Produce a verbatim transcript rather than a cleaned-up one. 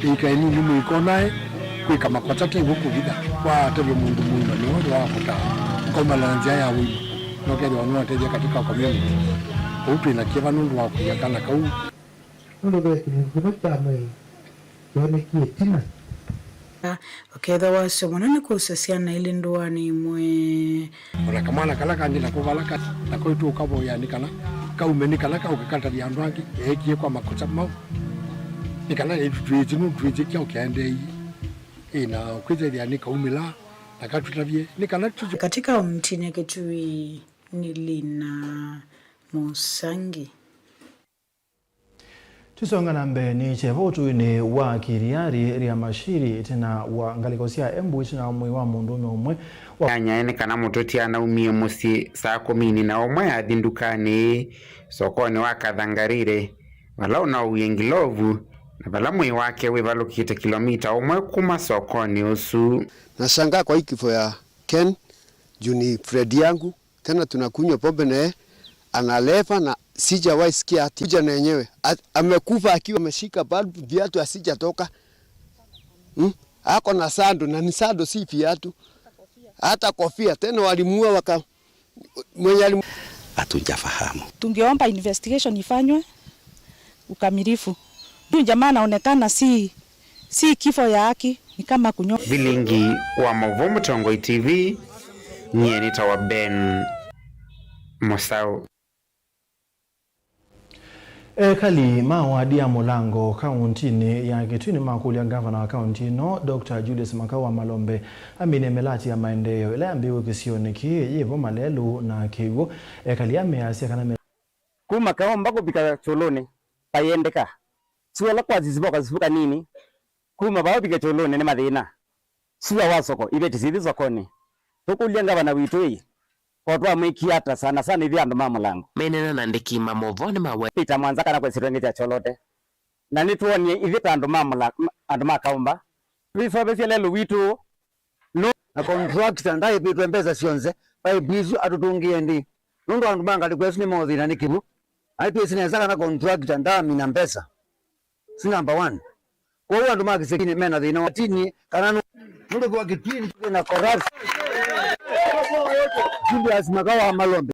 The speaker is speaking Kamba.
Ĩka ĩnini mũikonae kwĩka makosa kĩw'o kũvitha. Watavya mũndũ mũima nĩ ũndũ wa kũtaa, ũkaumana na nzĩa ya ũima, na ũkethĩwa nĩwatethya katika community. Ũu twĩ na kĩva nũndũ wa kũia kana kau. Nũndũ ve kĩlungu kĩmwe kya mwĩĩ kyonekie ĩtina. Ũkethwa wasyo mũno nĩ kũsya syana ilĩ ndũanĩ ĩmwe. O na kamwana kala kangĩ nako vala ka-, nako ĩtũkavoya nĩ kana kaume, nĩ kana kaũke katavye andũ angĩ eekie kwa makosa mau. Nĩ kana nĩtũtwĩtye nũndũ twĩtye kyaũ kyaendeeie. Ĩ, na kwĩthĩa nĩ kaumĩla na katũtavye nĩ kana tũ- Katika kaunti ya Kitui nĩ Lina Musangi. Tũsonga na mbee, nĩ kyeva ũtũinĩ wa Kiriari Riamashiri, ĩtina wa ngalĩko sya Embu, ĩtina wa mwĩĩ wa mũndũũme ũmwe wa nyanyae nĩ kana mũtũti anaumie mũsyĩ saa kũmi na ũmwe athi ndukanĩ sokonĩ wa Kathangarire, vala ũnaũie ngilovu, na vala mwĩĩ wake wĩvalũkĩte kĩlomita ũmwe kuma sokonĩ ũsu. Nashangaa kwa hii kifo ya Ken, juu ni friend yangu, tena tunakunywa pombe naye, analewa na sijawahi sikia ati kuja na yenyewe. A-, amekufa akiwa ameshika bulb, viatu asijatoka. Hmm? Ako na sando, na ni sando, si viatu. Hata kofia, tena walimuua waka-, mwenye alimu- Hatujafahamu. Tungeomba investigation ifanywe ukamilifu. Huyu jamaa anaonekana si, si kifo ya haki, ni kama kunyo- Vilingi wa Mauvoo Mũtongoi T V, nyie nĩtawa Ben Mũsaũ. Ekali ma wadi ya Mũlango kauntinĩ ya Kitui nĩmakũlya ngavana wa kaunti ĩno, Doctor Julius Makau wa Malombe, amine mĩlati ya maendeeo ĩla yambĩĩwe kĩsionĩ kĩĩ yĩvo malelũ na kĩw'ũ. Ekali aa measya kana me- Kuma Kaomba kũvika Kyũlũnĩ vaiendeka. Sua ĩla kwa Zisivo kasivu kanini, kuma vaa ũvike Kyũlũnĩ nĩ mathĩna. Sua wa soko, iveti sithi sokonĩ. Tũkũlya ngavana witũ ĩ, ko twamwĩkie ata sana sana ithyĩ andũ ma Mũlango? Menena na andĩki ma maũvoo nĩmawe- Peter Mwanza kana kwesĩtwe ngĩ kya Kyolote. Na nĩtwonie ithyĩ ta andũ ma Mũla-, andũ ma Kaomba, twĩsovesye lelũ witũ. No. Na contractor ndaĩvĩtwe mbesa syonthe, pipe isu atũtũngĩe nthĩ. Nũndũ andũ ma ngalĩko ĩsu nĩmaũthĩna nĩ kĩw'ũ. Aĩ twĩsĩ nesa kana contractor ndaamina mbesa. Si number one. Kwoou andũ ma kĩsekinĩ mena thĩna wa tini kana nũ-, nũndũ kwa kĩtwini twĩ na corruption. Julius Makau wa Malombe.